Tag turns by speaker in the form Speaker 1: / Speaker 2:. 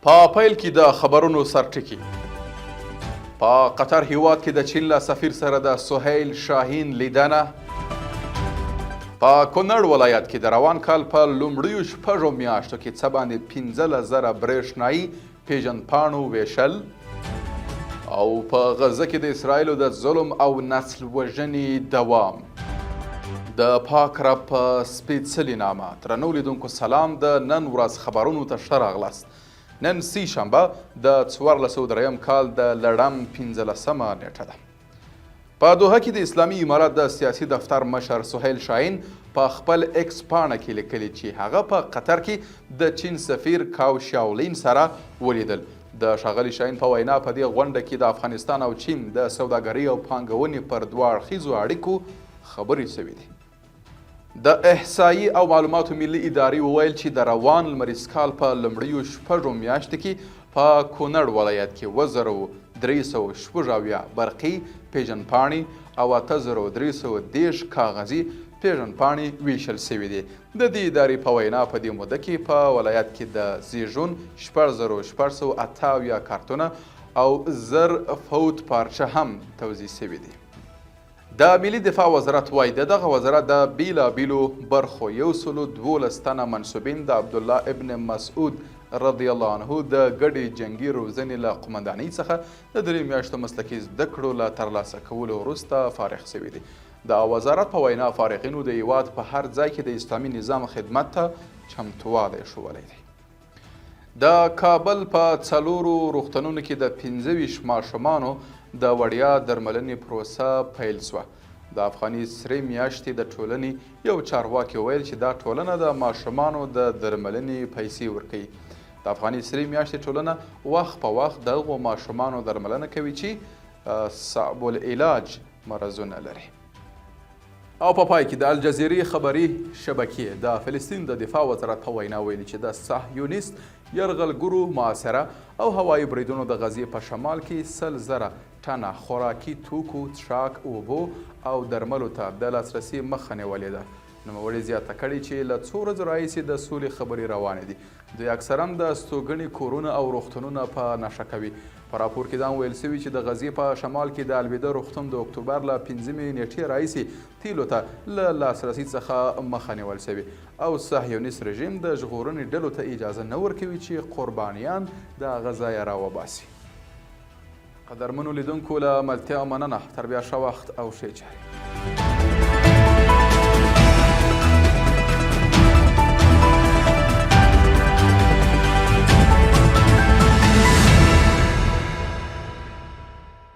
Speaker 1: په پیل کې د خبرونو سرټکي. په قطر هیواد کې د چین له سفیر سره د سهیل شاهین لیدنه. په کونړ ولایت کې د روان کال په لومړیو 6 میاشتو کې څه باندې 15,000 برېښنايي پیژندپاڼو ویشل. او په غزه کې د اسراییلو د ظلم او نسل وژنې دوام. د پاک رب په سپېڅلي نامه درنو لیدونکو سلام، د نن ورځ خبرونو ته ښه راغلاست. نن سی شنبه د 1403 کال د لړم 15مه نیټه ده. په دوحه کې د اسلامي امارت د سیاسي دفتر مشر سهیل شاهین په خپل ایکس پاڼه کې لیکلي چې هغه په قطر کې د چین سفیر کاو شیاولین سره ولیدل. د ښاغلي شاهین په وینا، په دې غونډه کې د افغانستان او چین د سوداګرۍ او پانګونې پر دوه اړخیزو اړیکو خبرې شوې دي. د احصایي او معلوماتو ملي ادارې وویل چې د روان لمریز کال په لومړیو 6 میاشتو کې په کونړ ولایت کې 7376 برقي پیژندپاڼې او 8330 کاغذي پیژندپاڼې ویشل شوې دي. د دې ادارې په وینا، په دې موده کې په ولایت کې د زیږون 6678 کارتونه او 1000 فوت پارچه هم توزیع شوي دي. د ملي دفاع وزارت وايي، د دغه وزارت د بېلابېلو برخو 112 تنه منسوبین د عبدالله ابن مسعود رضی الله عنه د ګډې جنګي روزنې له قومندانۍ څخه د 3 میاشتو مسلکي زده کړو له ترلاسه کولو وروسته فارغ شوي دي. د وزارت په وینا، فارغینو د هېواد په هر ځای کې د اسلامي نظام خدمت ته چمتووالی ښوولی دی. د کابل په څلورو روغتونونو کې د 25 ماشومانو د وړیا درملنې پروسه پیل شوه. د افغاني سرې میاشتې د ټولنې یو چارواکي وویل چې دا ټولنه د ماشومانو د درملنې پیسې ورکوي. د افغاني سرې میاشتې ټولنه وخت په وخت دغو ماشومانو درملنه کوي چې صعب العلاج مرضونه لري. او په پای کې د الجزیرې خبري شبکې د فلسطین د دفاع وزارت په وینا ویلي چې د صهیونیست یرغلګرو محاصره او هوایي بریدونو د غزې په شمال کې 100,000 ټنه خوراکي توکو، څښاک اوبو او درملو ته د لاسرسي مخه نیولې ده. نوموړي زیاته کړې چې له څو ورځو راهیسې د سولې خبرې روانې دي. دوی اکثرا د استوګنې کورونه او روغتونونه په نښه کوي. په راپور کې دا هم ویل شوي چې د غزې په شمال کې د الویده روغتون د اکتوبر له 5مې نیټې راهیسې تیلو ته له لاسرسي څخه مخه نیول شوې او صهیونیست رژیم د ژغورنې ډلو ته اجازه نه ورکوي چې قربانیان د هغه ځایه راوباسي. قدرمنو لیدونکو له ملتیا مننه، تر بیا ښه وخت او ښې چارې.